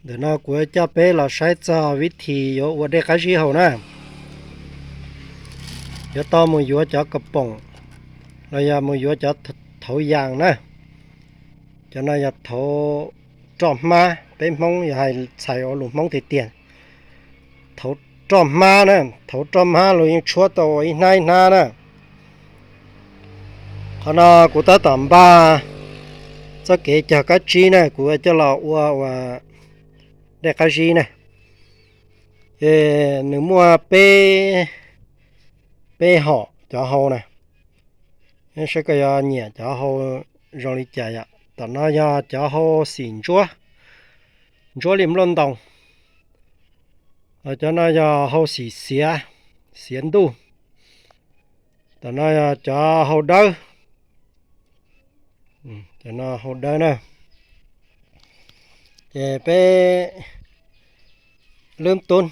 Ntawm no kuv coj peb los saib txog vib thib yuav ua dej qab zib haus na. Yuav tau mus yuav cov kas poom los yog mus yuav cov thauv yas na. Cov no yog thauv roj hmab, peb Hmoob yog hais txhais ua lus Hmoob tiag tiag. Thauv roj hmab na, thauv roj hmab los yeej tshuab tau ua ib hnab ib hnab na. Qhov no kuv tab tom npaj txoj kev cog kab tsib na, kuv coj los ua ua dej qab zib na. Ces nws muaj peb, peb hom cov hau na. Saib koj yuav nyiam cov hau zoo li cas yom. Tom no yog cov hau xim ntsuab, ntsuab li nplooj ntoos. Cov no yog hau xim xiav, xiav ntuj. Tom no yog cov hau dawb, cov no hau dawb na. Ces peb lwb tub,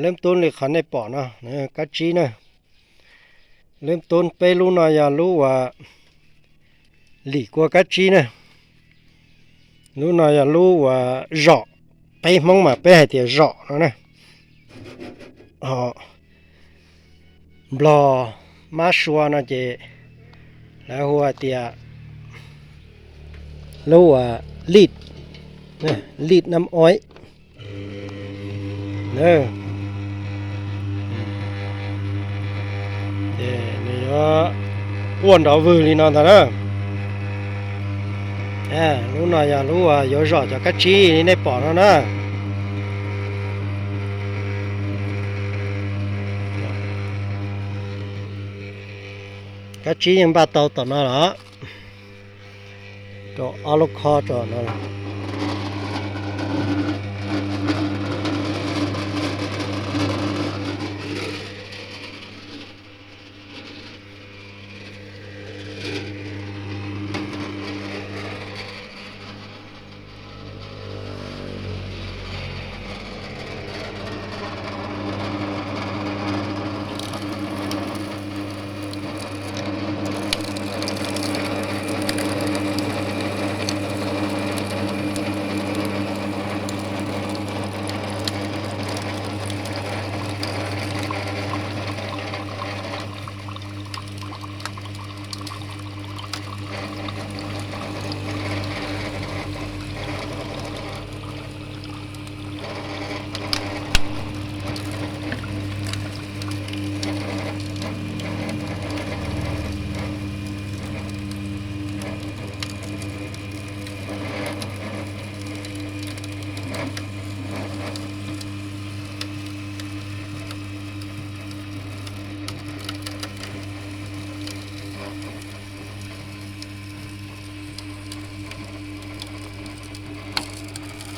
lwb tub li qhov nej pom no, kab tsib na. Lwb tub peb lub no yog lub uas lim kua kab tsib na. Lub no yog lub uas zom, peb Hmoob mas peb hais tias zom no na. Nplog mab sua no ces lawv hu hais tias lub uas lij, lij nab oib. Ces nws yuav quaj nrov vwg li no ntag na. Lub no yog lub uas yuav zom cov kab tsib li nej pom no na. Kab tsib yeej npaj tau tom no los, rau ob lub khob rau no.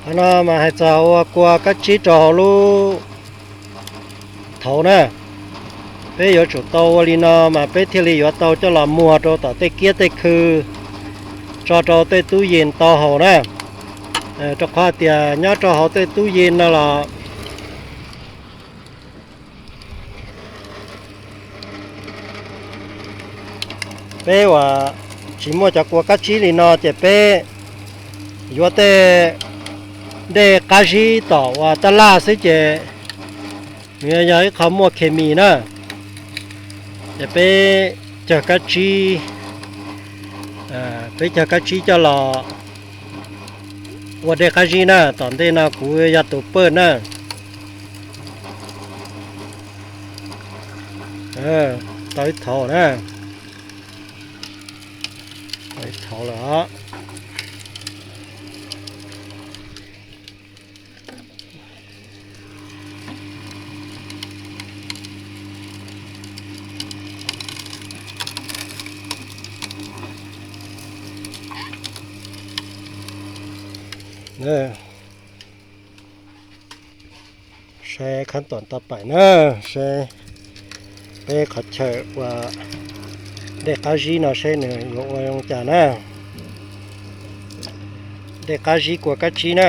Qhov no mas hais txog ua kua kab tsib rau hauv lub thauv na. Peb yuav tsum tau ua li no mas peb thiaj li yuav tau coj los muag rau tom tej kiab tej khw, tso rau tej tub yees tau haus na. Rau qhov tias nyob rau hauv tej tub yees no los peb uas tsis muaj cov kua kab tsib li no ces peb yuav tej dej qab zib tom uas tab laj xwb ces nws yog ib qho muaj khes mis na. Ces peb cog kab tsib, peb cog kab tsib coj los ua dej qab zib na. Tom ntej no kuv yog tus pawj na. Tau ib thauv na. Tau ib thauv lawm os. Saib khab toom tau pais na, saib peb qhov chaw ua dej qab zib no saib nws yuav ua zoo cas na. Dej qab zib kua kab tsib na.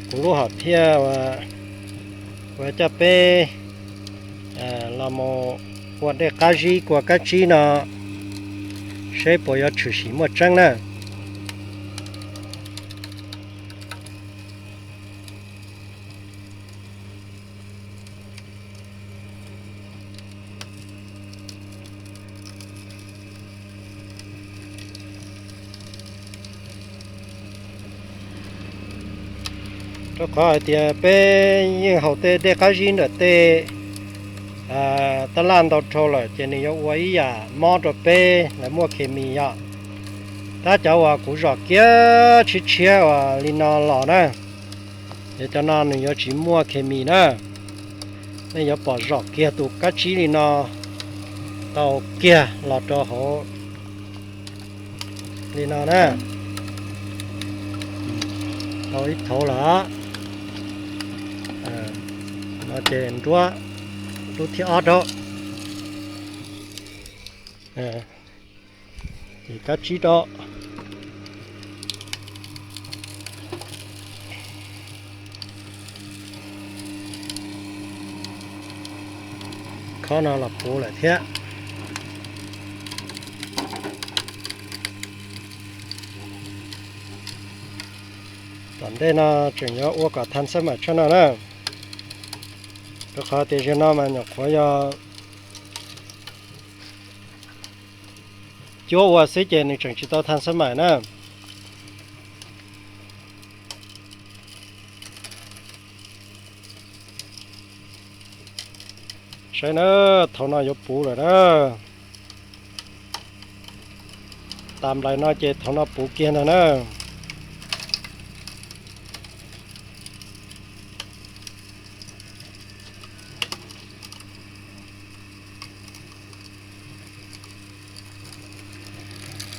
Kuv lub hom phiaj uas coj peb los mus ua dej qab zib kua kab tsib no, saib puas yuav tshwm sim muaj tseeb na. Rau qhov hais tias peb yeej haus tej dej qab zib ntawm tej tab laj ntau dhau lawm ces nws yuav ua ib yam mob rau peb lawv muaj khes mis yom. Tab cov uas kuv zom kiag tshiab tshiab uas li no los na, ces cov no nws yuav tsis muaj khes mis na. Nej yuav pom zom kiag tus kab tsib li no tau kiag los rau hauv li no na. Tau ib thauv lawm. No ces nruab lub thib ob rau, ces kab tsib rau. Khob no los puv lawm thiab. Tom ntej no tseem yuav ua kom thaj xab maim tshaj no na. Rau qhov tias zaum no mas nyuam qhuav yog cuab ua xwb ces nws tseem tsis tau thaj xab maim na. Saib na, thaum no yuav puv lawm na. Tas nplaim no ces thaum no puv kiag ntag na.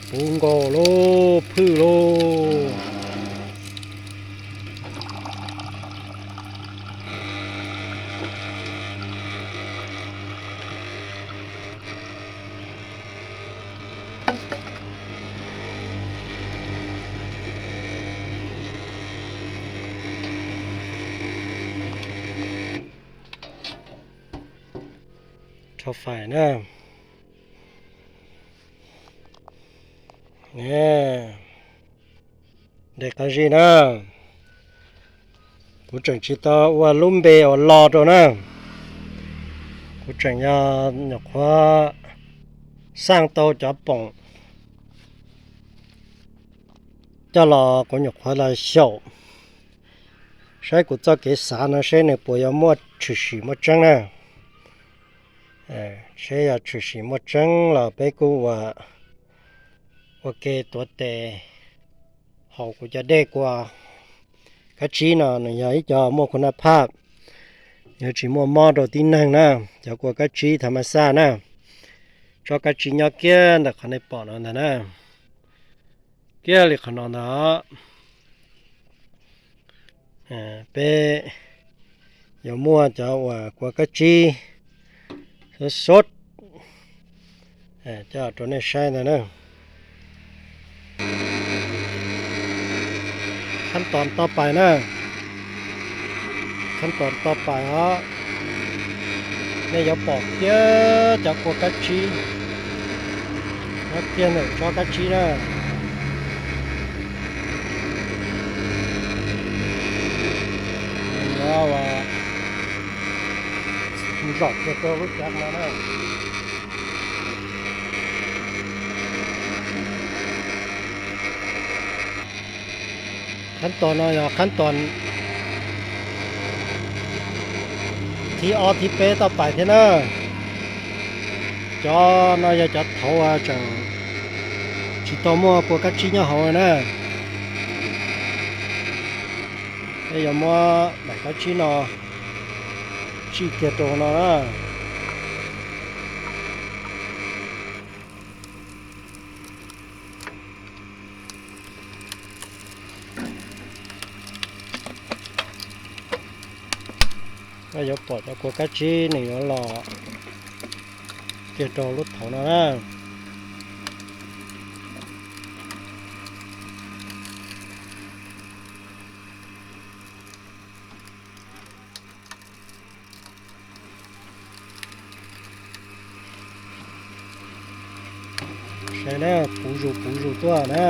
Puv nkaus lauj, phwj lauj. Rho fais na. Dej qab zib na. Kuv tseem tsis tau ua lub npe uas lo rau na. Kuv tseem yog nyuam qhuav xaj tau cov poom coj los kuv nyuam qhuav los xyaum saib kuv txoj kev xav no seb nws puas yuav muaj tshwm sim muaj tseeb na. Seb yog tshwm sim muaj tseeb los peb kuj ua, ua ke tuav tes haus kuv cov dej kua kab tsib no, nws yog ib co muaj kuv naj phaj, yuav tsis muaj mob rau tib neeg na. Cov kua kab tsib thav mas xaj na, tsob kab tsib nyob kiag ntawm qhov nej pom no ntag na, kiag li qhov no ntag. Peb yuav muaj cov uas kua kab tsib sub sub coj rau nej saib ntag na. Khab toos to pais na, khab toos to pais os. Nej yuav pom kiag cov kua kab tsib, nyob kiag ntawm tsob kab tsib na. Yuav zom kiag rau lub cav no na. Khab toos no yog khab toos thib ob thib peb toj pais thiab na. Cov no yog cov thaud tseem tsis tau muaj kua kab tsib nyob hauv na. Peb yuav muab daim kab tsib no tsij kiag rau no na. Koj yuav pom cov kua kab tsib nws yuav los kiag rau lub thaud no na. Saib na, puv zus puv zus tuaj na.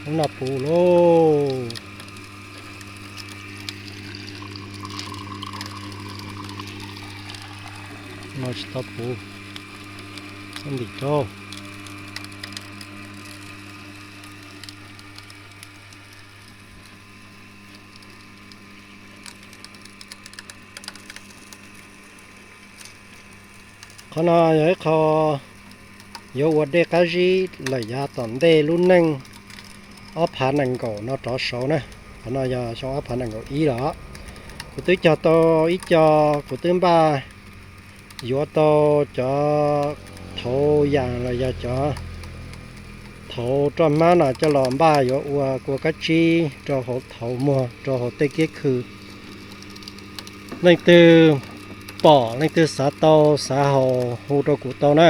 Noj puv lauj. No tsis tau puv, ntim rau. Qhov no yog ib qho yuav ua dej qab zib lawm yav tom ntej lub neej ob phav nees nkaum no rov saud na. Qhov no yog xyoo ob phav nees nkaum ib los. Kuv twb cog tau ib co, kuv twb npaj yuav tau cov thauv yas los yog cov thauv roj hmab no coj los npaj yuav ua kua kab tsib rau hauv thauv muag rau hauv tej kiab khw. Leej twg pom leej twg xav tau xav haus hu rau kuv tau na.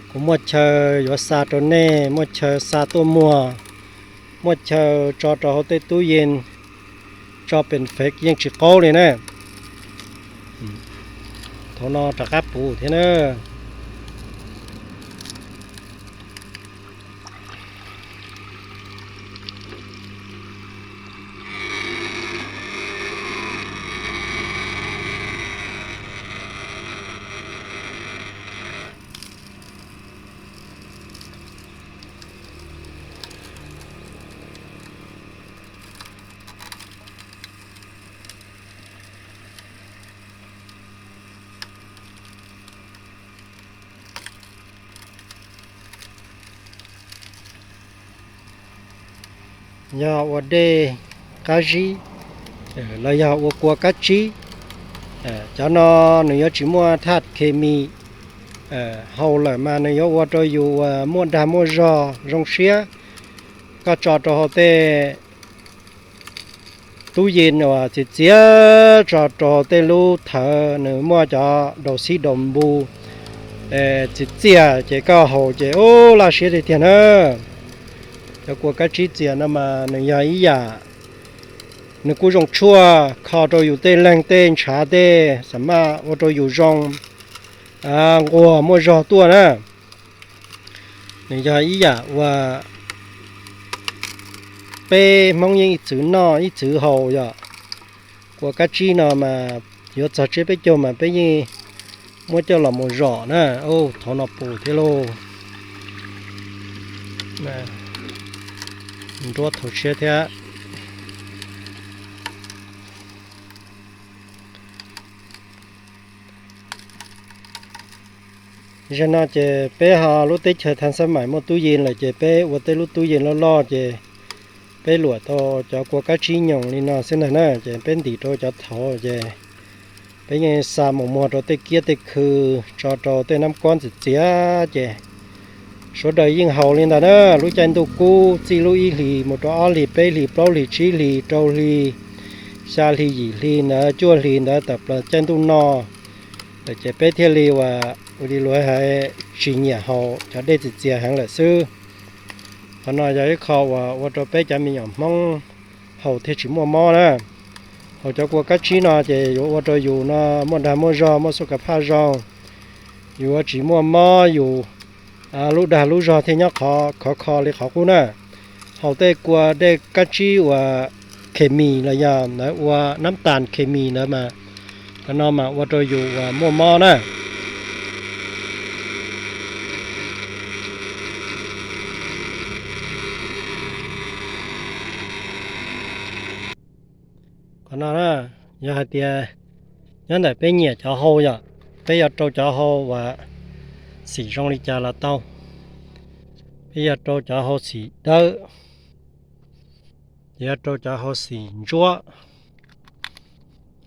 Kuv muaj chaw yuav xa rau nej, muaj chaw xa tuaj muag, muaj chaw tso rau hauv tej tub yees, tso pem fej yeej tsis qaub li na. Thaum no rov qab puv thiab na. Yog ua dej qab zib los yog ua kua kab tsib, cov no nws yuav tsis muaj thaj khes mis haus lawm mas nws yuav ua rau yus uas muaj dag muaj zog zoo siab. Koj tso rau hauv tej tub yees uas txias txias, tso rau hauv tej lub thawv nws muaj cov daus xib daus npu txias txias ces koj haus ces ub laj siab tiag tiag na. Cov kua kab tsib txias no mas nws yog ib yam, nws kuj zoo tshuaj kho rau yus tej leeg tej ntshav tej, xam maj ua rau yus zoo nquag muaj zog tuaj na. Nws yog ib yam uas peb Hmoob yeej ib txwv noj ib txwv haus yom. Kua kab tsib no mas yuav txog tsiab peb caug mas peb yeej muab coj los mus zom na. Thov no pus thiab lauj. Nruab thaum tshiab thiab. Zaum no ces peb ho lub teb chaws thaj xab mais muaj tub yees lawm ces peb ua tej lub tub yees loj loj ces peb luam tau cov kua kab tsib nyoos li no xwb ntag na. Ces peb ntim rau cov thauv ces peb yeej xa mus muag rau tej kiab tej khw, tso rau tej nab kob ntxias txias ces sawv daws yeej haus li ntag na. Lub caij ntuj kub txij lub ib hlis mus rau ob hlis peb hlis plaub hlis tsib hlis rau hli xya hli yim hli ntawd cuaj hlis ntawd tawm plaws caij ntuj no lawm ces peb thiaj li uas ua li luag hais tsis nyiam haus cov dej txias txias heev lawm xwb. Qhov no yog ib qho uas ua rau peb cov me nyuam Hmoob haus thiaj tsis muaj mob na. Haus cov kua kab tsib no ces yuav ua rau yus no muaj dag muaj zog muaj xub ka phaj zoo. Yuav tsis muaj mob yus lub dag lub zog thiaj nyob qhov khov kho li qhov qub na. Haus tej kua dej kab tsib uas khes mis los yog ntawd ua nab tas khes mis ntawd mas, qhov no mas ua rau yus uas muaj mob na. Qhov no na, yog hais tias nyob ntawm peb nyiam cov hau yom, peb yuav rau cov hau uas xim zoo li cas los tau. Peb yuav rau cov hau xim dawb, ces yuav rau cov hau xim ntsuab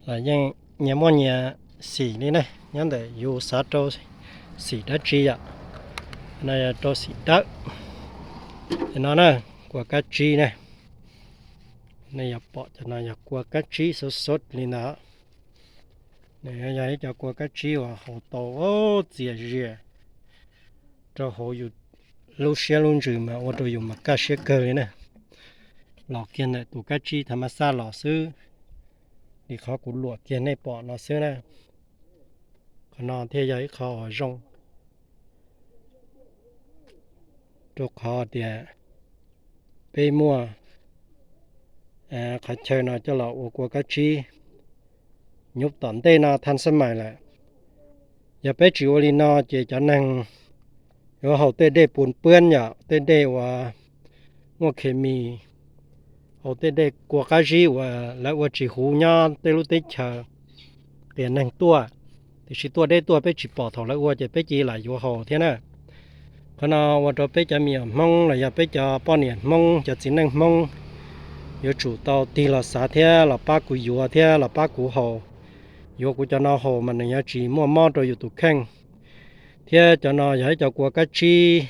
los yeej nyias muaj nyias xim li ne, nyob ntawm yus xav rau xim dab tsi yom. No yog rau xim dawb. No na, kua kab tsib ne, nej yuav pom cov no yog kua kab tsib xub xub li ntawd. Nws yog ib cov kua kab tsib uas haus tau txias zias rau hauv yus lub siab lub ntsws mas ua rau yus mas kaj siab kawg li na. Los kiag ntawm tus kab tsib thav mas xaj los xwb, li qhov kuv luam kiag nej pom no xwb na. Qhov no thiaj yog ib qho uas zoo, rau qhov tias peb muaj qhov chaw no coj los ua kua kab tsib. Nyuj tom ntej no thaj xab mais lawm. Yog peb tsis ua li no ces cov neeg yuav haus tej dej pus puab yom, tej dej uas muaj khes mis, haus tej dej kua qab zib uas lawv ua tsis huv nyob tej lub teb chaws qias neeg tuaj, tiam sis tuaj deb tuaj peb tsis pom thaum lawv ua ces peb cia li lam yuav haus thiab na. Qhov no ua rau peb cov me nyuam Hmoob los yog peb cov poj niam Hmoob, cov txiv neej Hmoob yuav tsum tau tig los xav thiab los pab kuv yuav thiab los pab kuv haus. Yuav kuv cov no haus mas nws yuav tsis muaj mob rau yus tus kheej, thiab cov no yog ib co kua kab tsib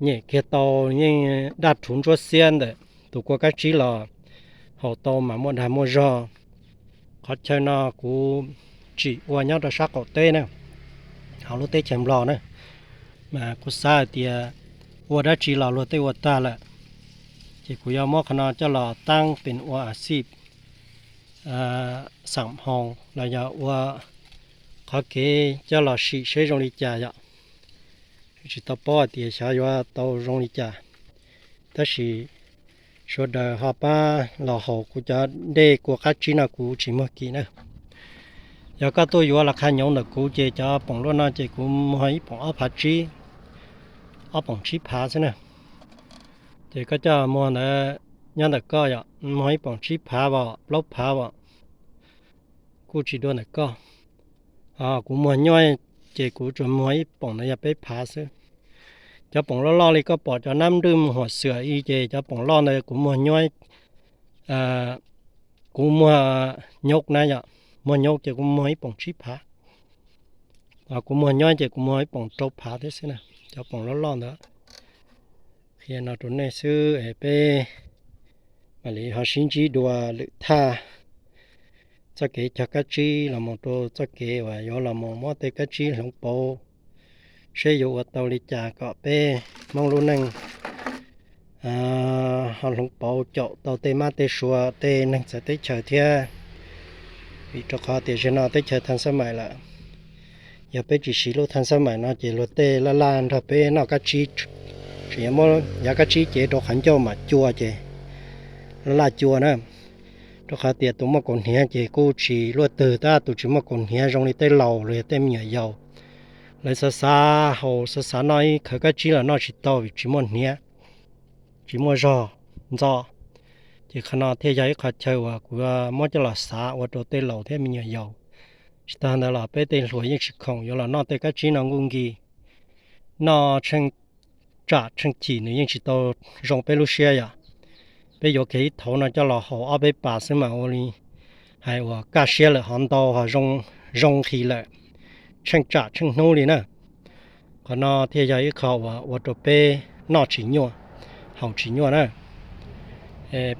nyem kiag tau, yeej daj rhuv ntsuab xiab ntawm tus kua kab tsib los haus tau mas muaj dag muaj zog. Qhov chaw no kuv tsim ua nyob rau sab qaum teb na, hauv lub teb chaws Nplog na, mas kuv xav hais tias ua dab tsi los luag tej ua tag lawm, ces kuv yuav muab qhov no coj los taab pes ua a xij xam hoo los yog ua qhov kev coj los sim seb zoo li cas yom. Tsis tau paub hais tias xyov yuav tau zoo li cas, tab sis sawv daws ho pab los haus kuv cov dej kua qab tsib no kuv tsis muag kim na. Yog koj tuaj yuav los qha nyoov ntawm kuv ces cov poom luaj no ces kuv muag ib poom ob phav tsib, ob poom tsib phav xwb na. Ces koj coj muag ntawd, nyob ntawm koj yom, muag ib poom tsib phav os plaub phav os, kuj tsis dua ntawm koj. Kuv muag nyuaj ces kuv tsuas muag ib poom ntawd yog peb phav xwb. Cov poom loj loj li koj pom cov nab nrwj huam xwm ib ces cov poom loj ntawd kuv muag nyuaj, kuv muag nyuaj na yom, muag nyuaj ces kuv muag ib poom tsib phav. Kuv muag nyuaj ces kuv muag ib poom rau phav thiab xwb na, cov poom loj loj ntawd. Qhia no rau nej xwb es peb mam li ho sib ntsib dua lwm thaj. Txoj kev cog kab tsib los mus rau txoj kev uas yuav los mus muab tej kab tsib hloov pauv, seb yuav ua tau li cas kom peb Hmoob lub neej ho hloov pauv caum tau tej mab tej sua tej neeg txawv teb chaws thiab. Vim rau qhov tias zaum no teb chaws thaj xab mais lawm, yog peb tsis siv lub thaj xab mais no ces luag tej laj laj nrog peb noj kab tsib, tseem yuav muab yav kab tsib cev rau qhov ncauj mam cua ces laj laj cua na. Rau qhov tias tus muaj kaus hniav ces kuj tsis luaj twg, tab tus tsis muaj kaus hniav zoo li tej laus los yog tej me nyuam yaus, lawv xav xav haus xav xav noj ib khawv kab tsib los noj tsis tau vim tsis muaj hniav, tsis muaj zog ntxo. Ces qhov no thiaj yog ib qho chaw uas kuv muab coj los xav ua rau tej laus thiab me nyuam yaus. Tsis tas ntawd los peb tej hluas yeej tsis khoom yuav los noj tej kab tsib no nkuj nki, noj tsheej tsam tsheej chim nws yeej tsis tau zoo peb lub siab yom. Peb yuav kiag ib thauv no coj los haus ob peb pas xwb mas ua li hais uas kaj siab lawm hov ntau ho zoo nqhis lawm tsheej tsam tsheej hnub li na. Qhov no thiaj yog ib qho uas ua rau peb noj tsis nyuaj, haus tsis nyuaj na.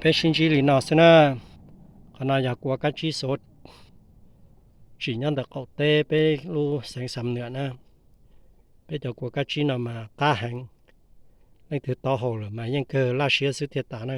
Peb sib ntsib li no xwb na. Qhov no yog kua kab tsib xov tsim nyob ntawm qaum teb peb lub xeev Xam Nwam na. Peb cov kua kab tsib no mas qab heev, leej twg tau haus lawm mas yeej kawg laj siab xwb thiaj tas na.